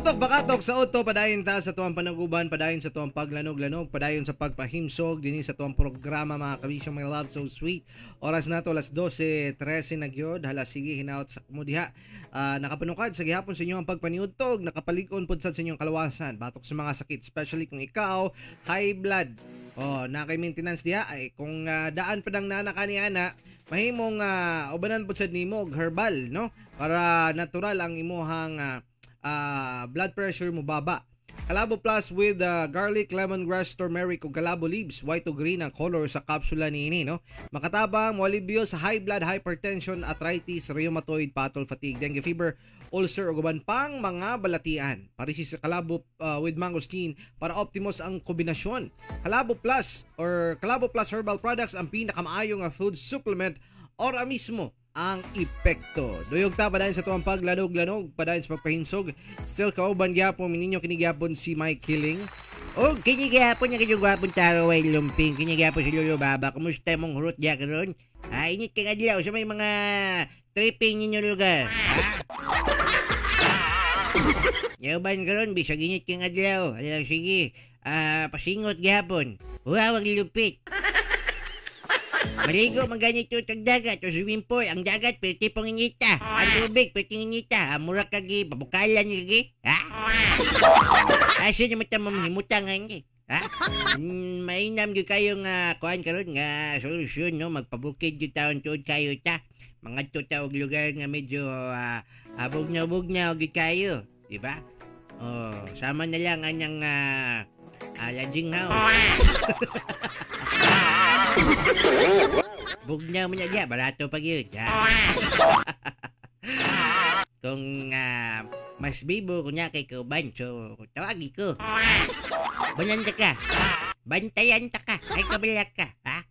Putok bakatok sa auto, padayon ta sa tuwang panaguban, padayon sa tuwang paglanog-lanog, padayon sa pagpahimsog dinhi sa tuwang programa, mga kabisyo, my love so sweet. Oras nato alas 12:13 na gyud. Hala, sige, hinaot sa mo diha. Nakapanukad sa gihapon sa inyong pagpaniudtog, nakapalig-on pud sad sa inyong kalawasan batok sa mga sakit, especially kung ikaw high blood. Oh, na kay maintenance diha ay kung daan pa nang nana kani ana, mahimong ubanan pud sad nimo og herbal, no, para natural ang imuhang blood pressure mo baba. Kalabo Plus with garlic, lemongrass, turmeric ug kalabo leaves, white to green ang color sa kapsula niini, no. Makatabang moalibyo sa high blood, hypertension, arthritis, rheumatoid, patol, fatigue, dengue fever, ulcer ug uban pang mga balatian. Parisi sa kalabo with mangosteen para optimus ang kombinasyon. Kalabo Plus or Kalabo Plus Herbal Products ang pinakamaayo nga food supplement ora mismo ang epekto. Duyog ta padayon sa tuwang paglanog-lanog, padayon sa pagpahimsog. Still kauban gyapon mininyo kini gyapon si Mike Killing. O kini gyapon nga kini gwapon taro way lumping, kini gyapon si Lolo Baba. Kumusta mong hurot diya karon? Ah, init kay adlaw sa may mga tripping ninyo lugar. Ha? Yauban karon bisag init kay adlaw. Alang sige. Ah, pasingot gyapon. Huwag lupit. Maligo man ganito tag dagat o swimming pool. Ang dagat pwede pong inita. Ang tubig pwede inita. Mura kagi pabukalan kagi. Ha? Asa naman ta mamhimutang nga ha? Mainam gyud kayo nga kuan karon nga solusyon, no, magpabukid gyud taon tuod kayo ta. Mangadto ta og lugar nga medyo bugnaw-bugnaw gyud kayo, di ba? Oh, sama na lang anyang lodging house. Bugnaw man niya, barato pa gyud. Kung mas bibo kunya kay kauban, so tawagi ko. Bananta ka. Bantayan ta ka. Ay kabalak ka, ha?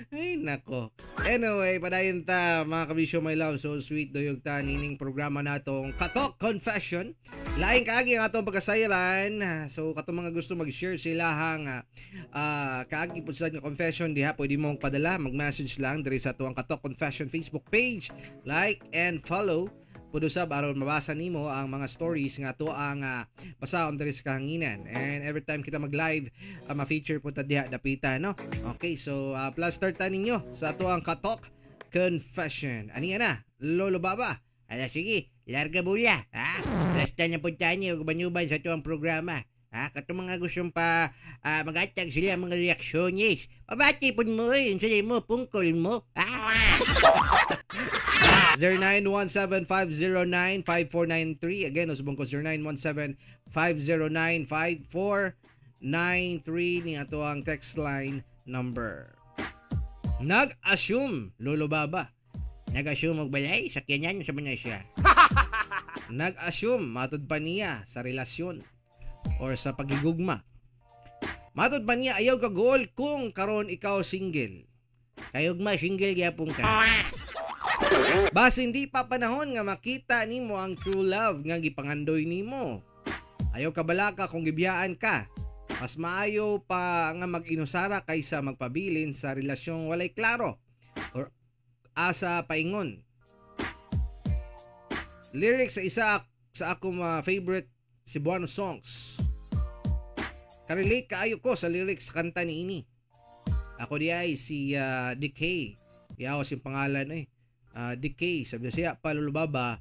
Ay nako. Anyway, padayon ta mga kabisyo, my love so sweet, duyog ta nining programa natong Katok Confession. Laing kaagi ang atong pagkasayran. So katong mga gusto mag-share silahang kaagi pud sila nga confession diha, pwede mong padala, mag-message lang diri sa atuang Katok Confession Facebook page. Like and follow pud usab aron mabasa nimo ang mga stories nga ato ang basahon diri sa kahanginan. And every time kita mag-live, ma-feature po ta diha dapita, no? Okay, so plus start ta ninyo sa ato ang Katok Confession. Ani na, Lolo Baba? Ala sige, larga bula, ha? Basta na punta niyo ug banyuban sa ato ang programa. Ha, katong mga gustong pa magatag sila mga reaksyones. Pabati pud mo eh, unsa mo pungkol mo, ha? 0917-509-5493. Again, usbong ko 0917-509-5493 ni ato ang text line number. Nag-assume, Lolo Baba. Nag-assume og balay, sakyanan sa man siya. Nag-assume, matud pa niya sa relasyon or sa pagigugma. Matud pa niya ayaw ka goal kung karon ikaw single. Kayugma single gyapon ka. Basta hindi pa panahon nga makita nimo ang true love nga gipangandoy nimo. Ayaw ka balaka kung gibiyaan ka. Mas maayo pa nga mag-inusara kaysa magpabilin sa relasyong walay klaro or asa paingon. Lyrics sa isa sa akong favorite Cebuano songs. Karelate kaayo ko sa lyrics sa kanta ni ini. Ako di ay si Decay. Yawas yung pangalan eh. Decay, sabi siya pa Lolo Baba,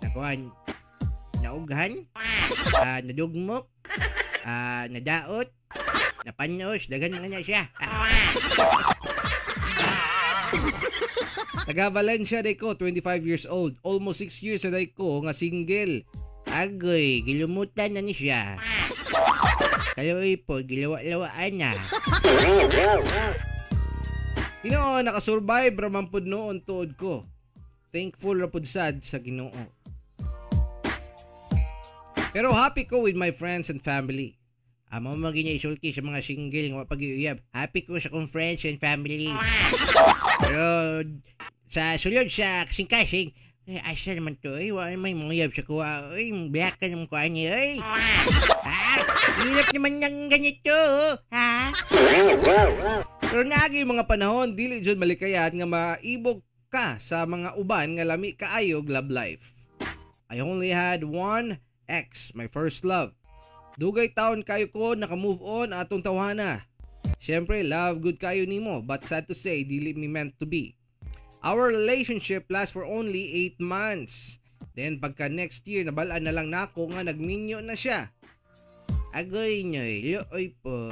nakuan, naughan, nadugmok, nadaot, napanos, daghan nga na siya. Taga Valencia day ko, 25 years old, almost 6 years na day ko nga single. Agoy, gilumutan na ni siya. Kayoy po, gilawa-lawaan na. Ginoo, nakasurvive raman pud noon tuod ko. Thankful ra pud sad sa Ginoo. Pero happy ko with my friends and family. Amo man gyud isulti sa mga single nga pag-iuyab. Happy ko sa kong friends and family. Pero sa sulod sa kasing-kasing, eh, asa naman to, eh, wala may manguyab sa kuha. Uy, black ka naman kuha niya, eh. Ha? Hirap naman ng ganito, ha? Pero naagi mga panahon, dili jud malikayan nga maibog ka sa mga uban nga lami kaayog love life. I only had one ex, my first love. Dugay taon kayo ko naka-move on atong tawhana. Siyempre, love good kayo nimo, but sad to say, dili mi meant to be. Our relationship last for only 8 months. Then pagka next year, nabalaan na lang nako nga nagminyo na siya. Agoy nyoy, luoy po.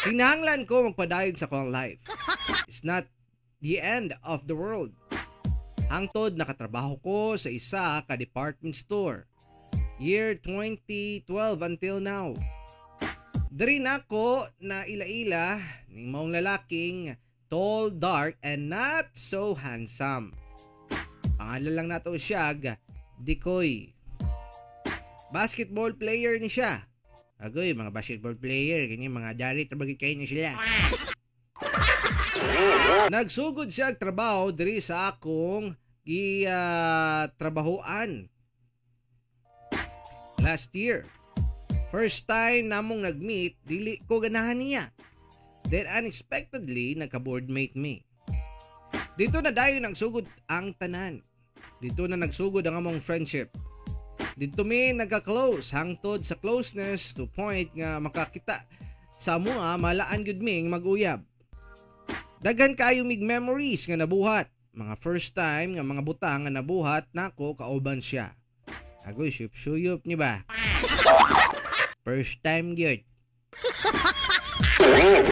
Kinahanglan ko magpadayon sa akong life. It's not the end of the world. Hangtod nakatrabaho ko sa isa ka department store. Year 2012 until now. Diri nako na ila-ila ning maong lalaking tall, dark, and not so handsome. Pangalan lang nato siya, Dikoy. Basketball player ni siya. Agoy, mga basketball player, ganyan mga dalit, tabagit kayo ni sila. Nagsugod siya og trabaho diri sa akong gi-trabahoan last year. First time namong nag-meet, dili ko ganahan niya. Then unexpectedly, nagka-boardmate me. Dito na dayon nagsugod ang tanan. Dito na nagsugod ang among friendship. Dito mi nagka-close hangtod sa closeness to point nga makakita sa amoa malaan gud ming mag-uyab. Daghan kayo mig memories nga nabuhat. Mga first time nga mga butang nga nabuhat nako kauban siya. Agoy, suyop ni ba? First time gyud.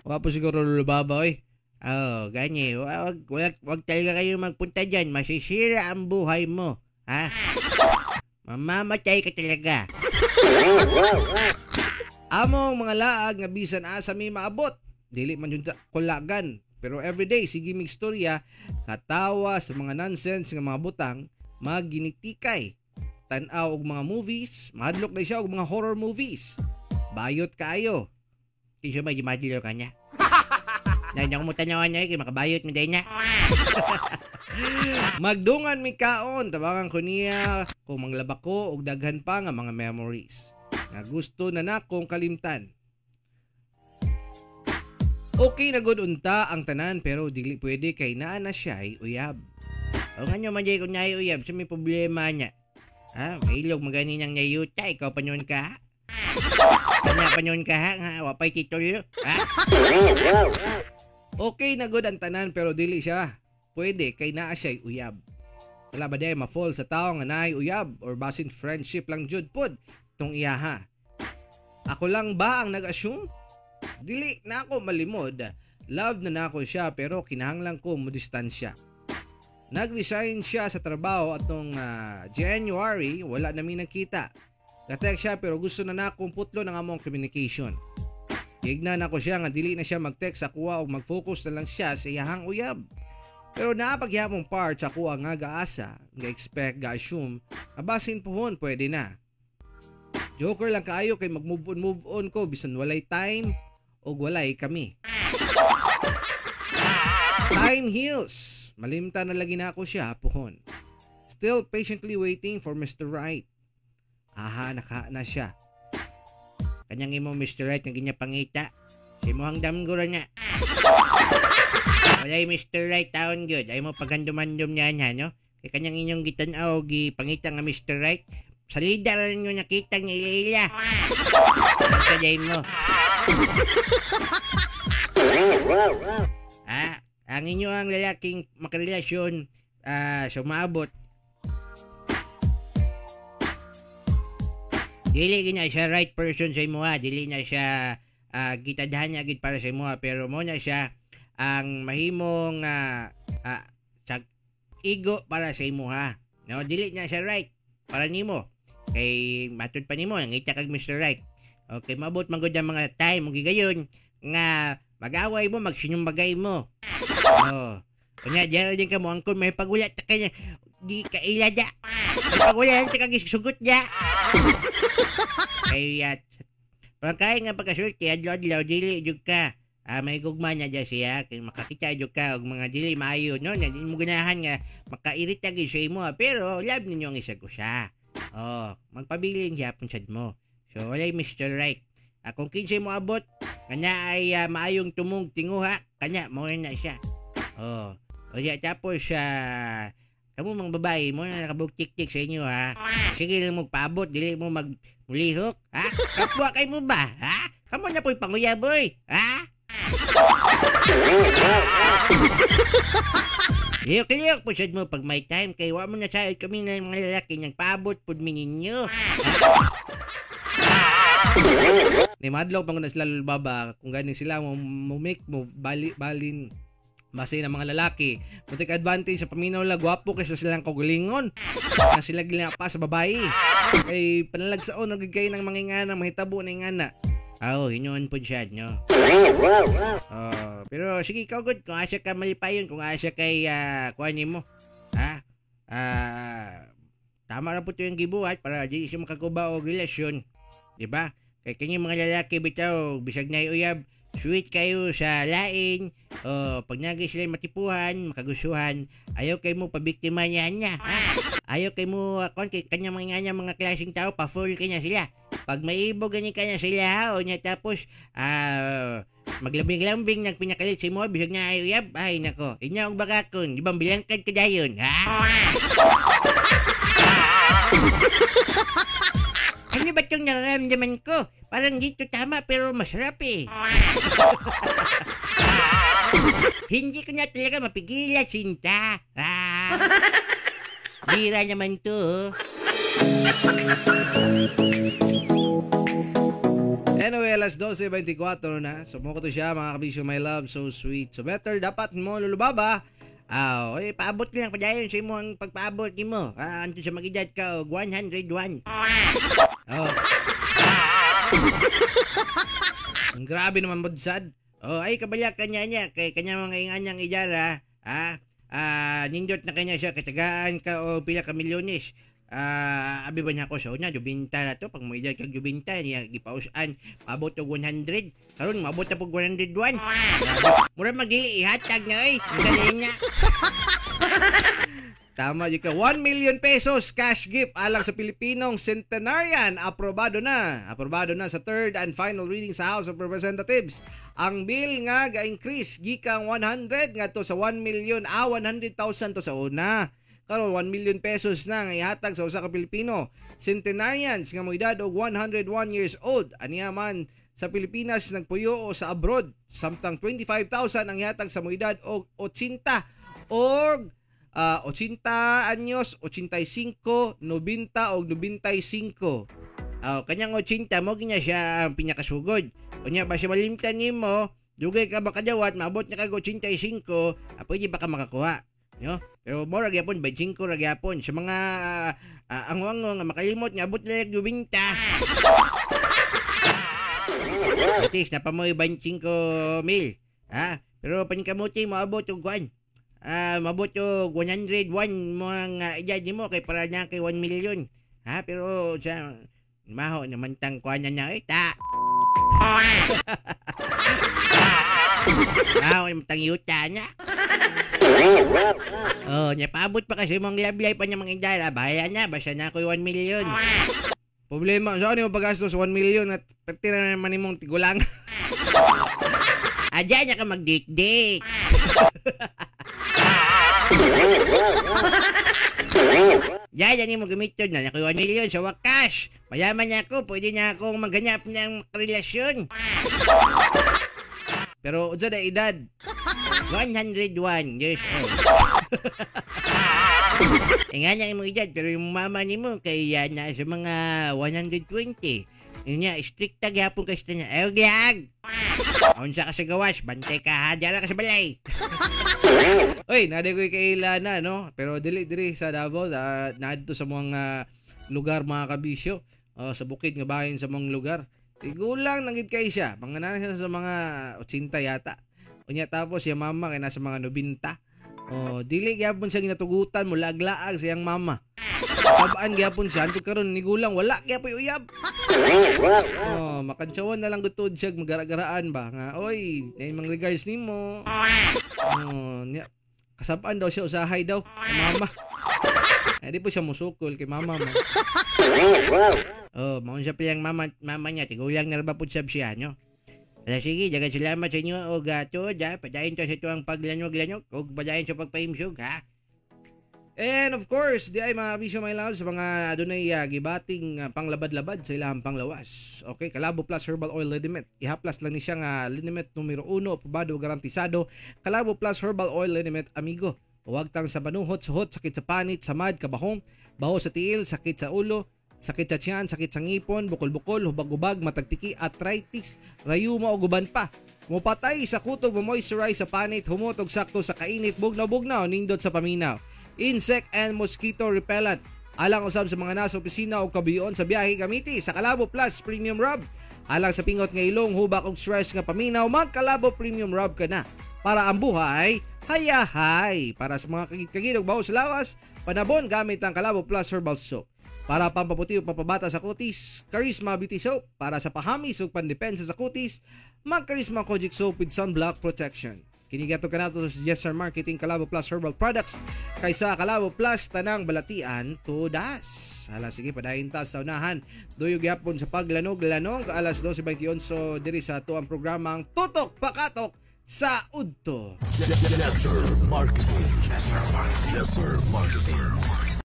Wa po siguro lulubaba oy. Oh, gani. Wag talaga kayo magpunta dyan. Masisira ang buhay mo. Ha? Mamamatay ka talaga. Among mga laag nga bisan asa mi maabot. Dili man jud kulagan. Pero everyday sige mig istorya, katawa sa mga nonsense nga mga butang, maginitikay. Tan-aw og mga movies, mahadlok na siya og mga horror movies. Bayot kaayo. Kinsa may gimadlok ka niya? Nay, ako mo tanawan niya, kay makabayot mo dahil niya. Magdungan mi kaon, tabangan ko niya kung manglaba ko og daghan pa nga mga memories. Nga gusto na nakong kalimtan. Okay na gud unta ang tanan pero dili pwede kay naa na siya'y uyab. O nga nyo man jay kung naay uyab sa may problema niya. Ha, mailog magani nang nayuta, ikaw pa nun ka. Kanya pa nun ka ha, ha? Wapay titulo. Ha? Okay na gud ang tanan pero dili siya pwede kay naa siya'y uyab. Wala ba day ma-fall sa tao nga naay uyab or basin friendship lang jud pod tong iyaha. Ako lang ba ang nag-assume? Dili na ako malimod. Love na nako siya pero kinahanglan ko mo distansya. Nag-resign siya sa trabaho atong January, wala na mi nagkita. Ga-text siya pero gusto na nakong putlo ng among communication. Gigna nako siya nga dili na siya mag-text sa kuha og mag-focus na lang siya sa iyahang uyab. Pero naapagyapong part sa kuha nga gaasa, ga-expect, ga-assume, abasin puhon pwede na. Joker lang kaayo kay mag-move on, move on ko bisan walay time og walay kami. Time heals. Malimta na lagi na ako siya puhon. Still patiently waiting for Mr. Right. Aha, naka na siya. Kanyang imo Mr. Right nga ginya pangita. Si mo ang damgura niya. Walay Mr. Right taon gyud. Ay mo pagandumandum niya niya, no? Kay kanyang inyong gitan-aw gipangita nga Mr. Right. Salida ra ninyo nakita nga ila-ila. Pagkaday mo. Ah, ang inyo ang lalaking makarelasyon sumaabot. Dili na siya right person sa imo ha. Dili na siya gitadhan niya gid para sa imo ha. Pero mo na siya ang mahimong sa igo para sa imo ha. No, dili na siya right para nimo. Kay matud pa nimo nangita kag Mr. Right. Okay, maabot man gud ang mga time ug gigayon nga mag-away mo, magsinumbagay mo. Oh. Unya diyan din ka mo angkon may pagula ta kanya di kaila da. May pagula ta kag sugot da. Kay parang kaya nga pagkasulti adlaw-adlaw dili jud ka. May gugma niya dya siya kay makakita jud ka og mga dili maayo no, di mo ganahan nga makairita gyud sa imo pero love ninyo ang isag usa. Oh, magpabilin gyapon sad mo. So walay Mr. Right. Kung kinsay mo abot kanya ay maayong tumong tinguha kanya mo na siya. Oh. O ya tapos Kamo mga babae mo na nakabuk tik-tik sa inyo ha. Sige lang mo paabot, dili mo magmulihok, ha? Kapwa kay mo ba, ha? Kamo na po'y panguya boy, ha? Liyok-liyok po sad mo pag may time kay wa mo na sayod kami na mga lalaki nang paabot pud mi ninyo. Ni madlok pang na sila lulubaba kung gani sila mo make mo bali balin base ng mga lalaki mo take advantage sa paminaw la gwapo kaysa silang kaugalingon na sila ginapa sa babae kay panalagsaon og kay ng mga ingana mahitabo na ingana. Aw, hinuon pud siya no. Oh, pero sige ikaw good kung asa ka malipayon, kung asa kay kuan nimo. Ha? Tama ra po to yung gibuhat para di siya makakuba og relasyon, di ba? Kay kini mga lalaki bitaw bisag nay uyab, sweet kayo sa lain. O pag nagi sila matipuhan, makagustuhan, ayaw kay mo pabiktima niya niya. Ha? Ayaw kay mo kon kay kanya mga nga mga klaseng tao pa full kanya sila. Pag maibog gani kanya sila ha, o niya tapos maglambing-lambing nagpinakalit si mo bisag na ay uyab, ay nako. Inyo og bagakon, di ba bilangkad ka dayon, ha? Ano ba itong nararamdaman ko? Parang dito tama pero masarap eh. Hindi ko na talaga mapigilan, Sinta. Ah, bira naman to. Anyway, alas 12:24 na. So, mo ko to siya mga kabisyo, my love, so sweet. So, better dapat mo lulubaba. Ah, oy, paabot ka lang padayon sa imo ang pagpaabot nimo. Ah, anto sa mag-edad ka og 101. Oh. Ang grabe naman budsad. Oh, ay kabala kanya niya kay kanya mga inganyang idara, ha? Nindot na kanya siya katagaan ka o pila ka milyones. Abi ba niya ako sa una, 20 na to. Pag mo edad kag 20 niya gipausan, paabot og 100. Karon maabot na pog 101. Mura magdili ihatag na oy. Ang galing niya. Tama jud ka. 1 million pesos cash gift alang sa Pilipinong centenarian. Aprobado na. Aprobado na sa third and final reading sa House of Representatives. Ang bill nga ga-increase gikan 100 ngadto sa 1 million, 100,000 to sa una. Karon 1 million pesos na nga ihatag sa usa ka Pilipino. Centenarians nga moedad og 101 years old. Aniya man sa Pilipinas nagpuyo o sa abroad. Samtang 25,000 ang ihatag sa moedad og 80 og 80 anyos, 85, 90 og 95. Oh, kanyang 80 mo ginya siya ang pinakasugod. Unya ba siya malimtan nimo, dugay ka makadawat, maabot na kag 85, pwede ba ka makakuha, no? Pero mo ra gyapon 25 ra gyapon sa mga ango-ango nga makalimot nga abot na 90. At least napamoy 25 mil. Ha? Pero panikamuti moabot og kuan. Mabot og 101 mga edad nimo kay para na kay 1 million. Ha, pero sa maho naman tang kuan na eh ta. Ah, yung tang yuta niya. Oh, nya paabot pa kasi mong lablay pa niya mga edad. Bahala na, basta na ako'y 1 million. Problema, saan mo paggastos 1 million at pagtira na naman imong tigulang. Adyan na ka mag-date-date. Diyan, yan mo gamiton na. Nakuha 1 million sa wakas. Mayaman na ako, pwede na akong maghanap ng relasyon. Pero unsa na edad? 101 years old. Eh nga niya imong edad, pero yung mama nimo kay nasa mga 120. Yun niya, stricta gyapon kay siya. Ayaw giyag! Unsa ka sa gawas, bantay ka ha, diyan ka sa balay. Oy, naday ko'y kaila na, no? Pero dili diri sa Davao, naadto sa mga lugar mga kabisyo, sa bukid nga bahin sa mga lugar. Tigulang nangid kay siya, mga nana siya sa mga 80 yata. Unya tapos siya mama kay nasa mga 90. Oh, dili gyapon siya ginatugutan mo laglaag sa iyang mama. Sabaan gyapon siya antud karon nigulang wala gyapon uyab. Oh, makantsawan na lang gutod siya magara-garaan ba nga oy, nay mang regards nimo. Oh, nya kasabaan daw siya usahay daw kay mama. Ay, di po siya musukol kay mama mo. Oh, maun siya pa yung mama niya, tigulang na ba pud sab siya, no? Ala sige, daghang salamat sa inyo og tuod ha. Padayon to sa tuang paglanog-lanog ug padayon sa pagpahimsog ha. And of course, di ay mga bisyo, my love, sa mga adunay gibating panglabad-labad sa ilahang panglawas. Okay, Kalabo Plus Herbal Oil Liniment. Ihaplas lang ni siya nga liniment numero 1, aprobado, garantisado. Kalabo Plus Herbal Oil Liniment, amigo. Wagtang sa banuhot, suhot, sakit sa panit, samad, kabahong, baho sa tiil, sakit sa ulo, sakit sa tiyan, sakit sa ngipon, bukol-bukol, hubag-hubag, matagtiki, arthritis, rayuma o guban pa. Mupatay sa kutog, moisturize sa panit, humotog sakto sa kainit, bugnaw-bugnaw, nindot sa paminaw. Insect and mosquito repellent. Alang usab sa mga nasa opisina o kabiyon sa biyahe, gamiti sa Kalabo Plus Premium Rub. Alang sa pingot nga ilong, hubak og stress nga paminaw, magkalabo Premium Rub ka na. Para ang buhay, hayahay. Para sa mga kagid-kagid og baho sa lawas, panabon gamit ang Kalabo Plus Herbal Soap. Para pampaputi o pampabata sa kutis, Charisma Beauty Soap. Para sa pahamis ug pandepensa sa kutis, mag Charisma Kojic Soap with sunblock protection. Kini gihatod kanato sa Jesser Marketing Kalabo Plus Herbal Products kaysa Kalabo Plus tanang balatian tudas. Hala sige, padayon ta sa unahan. Duyog gyapon sa paglanog-lanog alas 12:28 diri sa ato ang programang Tutok Pakatok sa Udto. Jesser Marketing. Jesser Marketing. Jesser Marketing.